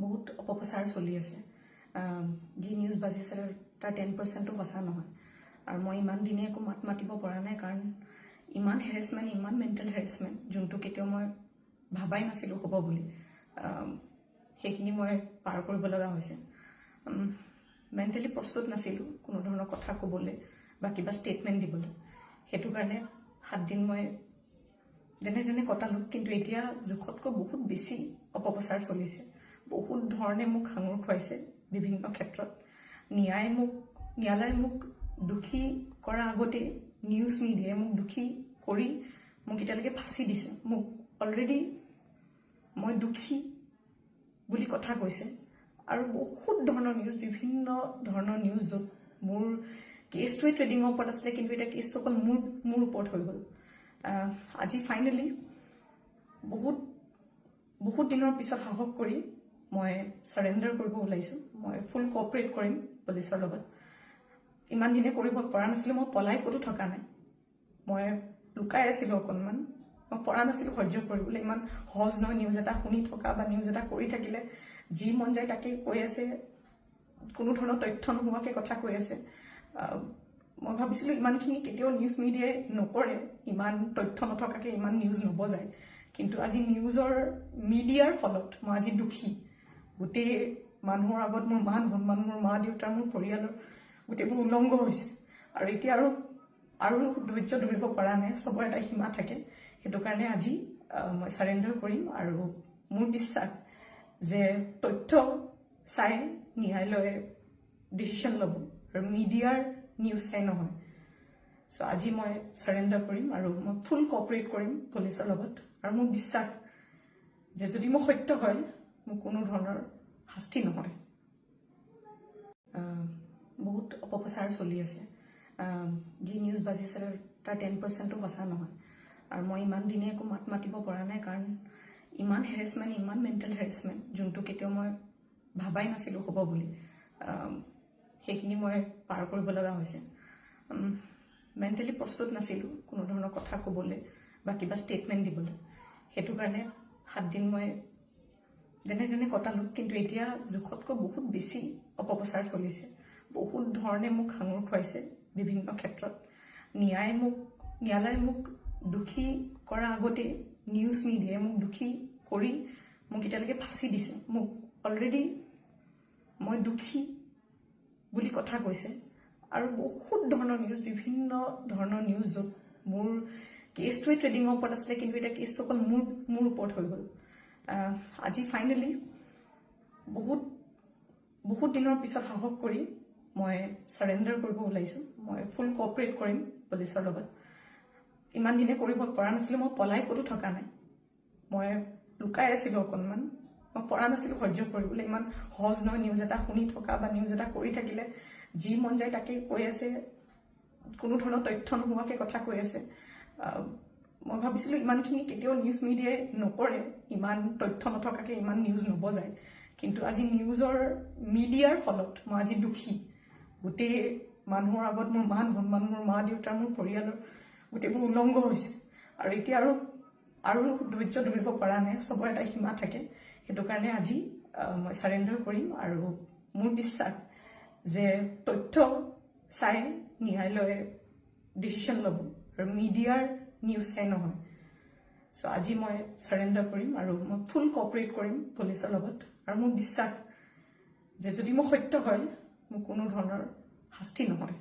বহুত অপপ্ৰচাৰ চলি আছে। যি নিউজ বাজিছে, তাৰ 10%-ও সঁচা নহয়। আৰু মই ইমান দিনে একো মাত মাতিব পৰা নাই, কাৰণ ইমান হেৰেছমেণ্ট, ইমান মেণ্টেল হেৰেছমেণ্ট, যোনটো কেতিয়াও মই ভাবাই নাছিলোঁ হ'ব বুলি, সেইখিনি মই পাৰ কৰিব লগা হৈছে। মেণ্টেলি প্ৰস্তুত নাছিলোঁ কোনো ধৰণৰ কথা ক'বলৈ বা কিবা ষ্টেটমেণ্ট দিবলৈ। সেইটো কাৰণে 7 দিন মই যেনে তেনে কটালোঁ। কিন্তু এতিয়া জোখতকৈ বহুত বেছি অপপ্ৰচাৰ চলিছে। বহুত ধৰণে মোক সাঙুৰ খুৱাইছে বিভিন্ন ক্ষেত্ৰত। ন্যায়ালয়ে মোক দোষী কৰা আগতেই নিউজ মিডিয়াই মোক দোষী কৰি মোক এতিয়ালৈকে ফাঁচি দিছে। মোক অলৰেডি মই দোষী বুলি কথা কৈছে। আৰু বহুত ধৰণৰ নিউজ, বিভিন্ন ধৰণৰ নিউজ, য'ত মোৰ কেছটোৱে ট্ৰেডিঙৰ ওপৰত আছিলে, কিন্তু এতিয়া কেছটো অকল মোৰ ওপৰত হৈ গ'ল। আজি ফাইনেলি বহুত বহুত দিনৰ পিছত সাহস কৰি মই চাৰেণ্ডাৰ কৰিব ওলাইছোঁ। মই ফুল কোঅপাৰেট কৰিম পুলিচৰ লগত। ইমান দিনে কৰিব পৰা নাছিলোঁ। মই পলাই ক'তো থকা নাই, মই লুকাই আছিলোঁ অকণমান। মই পৰা নাছিলোঁ সহ্য কৰিবলৈ। ইমান সহজ নহয় নিউজ এটা শুনি থকা বা নিউজ এটা কৰি থাকিলে। যি মন যায় তাকেই কৈ আছে, কোনো ধৰণৰ তথ্য নোহোৱাকৈ কথা কৈ আছে। মই ভাবিছিলোঁ ইমানখিনি কেতিয়াও নিউজ মিডিয়াই নকৰে, ইমান তথ্য নথকাকৈ ইমান নিউজ নবজায়। কিন্তু আজি নিউজৰ মিডিয়াৰ ফলত মই আজি দোষী। গোটেই মানুহৰ আগত মোৰ মান সন্মান, মোৰ মা দেউতাৰ, মোৰ পৰিয়ালৰ গোটেইবোৰ উলংঘ হৈছে। আৰু এতিয়া আৰু ধৈৰ্য ধৰিব পৰা নাই। চবৰে এটা সীমা থাকে। সেইটো কাৰণে আজি মই চাৰেণ্ডাৰ কৰিম। আৰু মোৰ বিশ্বাস যে তথ্য চাই ন্যায়ালয়ে ডিচিশ্যন ল'ব আৰু মিডিয়াৰ নিউজ চাই নহয়। চ' আজি মই চাৰেণ্ডাৰ কৰিম আৰু মই ফুল কোঅপাৰেট কৰিম পুলিচৰ লগত। আৰু মোৰ বিশ্বাস যে যদি মই সত্য হয়, মোৰ কোনো ধৰণৰ শাস্তি নহয়। বহুত অপপ্ৰচাৰ চলি আছে। যি নিউজ বাজিছে, তাৰ 10%-ও সঁচা নহয়। আৰু মই ইমান দিনে একো মাত মাতিব পৰা নাই, কাৰণ ইমান হেৰেছমেণ্ট, ইমান মেণ্টেল হেৰেছমেণ্ট, যোনটো কেতিয়াও মই ভাবাই নাছিলোঁ হ'ব বুলি, সেইখিনি মই পাৰ কৰিব লগা হৈছে। মেণ্টেলি প্ৰস্তুত নাছিলোঁ কোনো ধৰণৰ কথা ক'বলৈ বা কিবা ষ্টেটমেণ্ট দিবলৈ। সেইটো কাৰণে 7 দিন মই যেনে তেনে কটালোঁ। কিন্তু এতিয়া জোখতকৈ বহুত বেছি অপপ্ৰচাৰ চলিছে। বহুত ধৰণে মোক সাঙুৰ খুৱাইছে বিভিন্ন ক্ষেত্ৰত। ন্যায়ালয়ে মোক দোষী কৰা আগতেই নিউজ মিডিয়াই মোক দোষী কৰি মোক এতিয়ালৈকে ফাঁচি দিছে। মোক অলৰেডি মই দোষী বুলি কথা কৈছে। আৰু বহুত ধৰণৰ নিউজ, বিভিন্ন ধৰণৰ নিউজ, য'ত মোৰ কেছটোৱে ট্ৰেডিঙৰ ওপৰত আছিলে, কিন্তু এতিয়া কেছটো অকল মোৰ ওপৰত হৈ গ'ল। আজি ফাইনেলি বহুত বহুত দিনৰ পিছত সাহস কৰি মই চাৰেণ্ডাৰ কৰিব ওলাইছোঁ। মই ফুল কোঅপাৰেট কৰিম পুলিচৰ লগত। ইমান দিনে কৰিব পৰা নাছিলোঁ। মই পলাই ক'তো থকা নাই, মই লুকাই আছিলোঁ অকণমান। মই পৰা নাছিলোঁ সহ্য কৰিবলৈ। ইমান সহজ নহয় নিউজ এটা শুনি থকা বা নিউজ এটা কৰি থাকিলে। যি মন যায় তাকেই কৈ আছে, কোনো ধৰণৰ তথ্য নোহোৱাকৈ কথা কৈ আছে। মই ভাবিছিলোঁ ইমানখিনি কেতিয়াও নিউজ মিডিয়াই নকৰে, ইমান তথ্য নথকাকৈ ইমান নিউজ নবজায়। কিন্তু আজি নিউজৰ মিডিয়াৰ ফলত মই আজি দোষী। গোটেই মানুহৰ আগত মোৰ মান সন্মান, মোৰ মা দেউতাৰ, মোৰ পৰিয়ালৰ গোটেইবোৰ উলংঘ হৈছে। আৰু এতিয়া আৰু ধৈৰ্য ধৰিব পৰা নাই। চবৰে এটা সীমা থাকে। সেইটো কাৰণে আজি মই চাৰেণ্ডাৰ কৰিম। আৰু মোৰ বিশ্বাস যে তথ্য চাই ন্যায়ালয়ে ডিচিশ্যন ল'ব আৰু মিডিয়াৰ নিউজ চাই নহয়। চ' আজি মই চাৰেণ্ডাৰ কৰিম আৰু মই ফুল কোঅপাৰেট কৰিম পুলিচৰ লগত। আৰু মোৰ বিশ্বাস যে যদি মই সত্য হয়, মোৰ কোনো ধৰণৰ শাস্তি নহয়।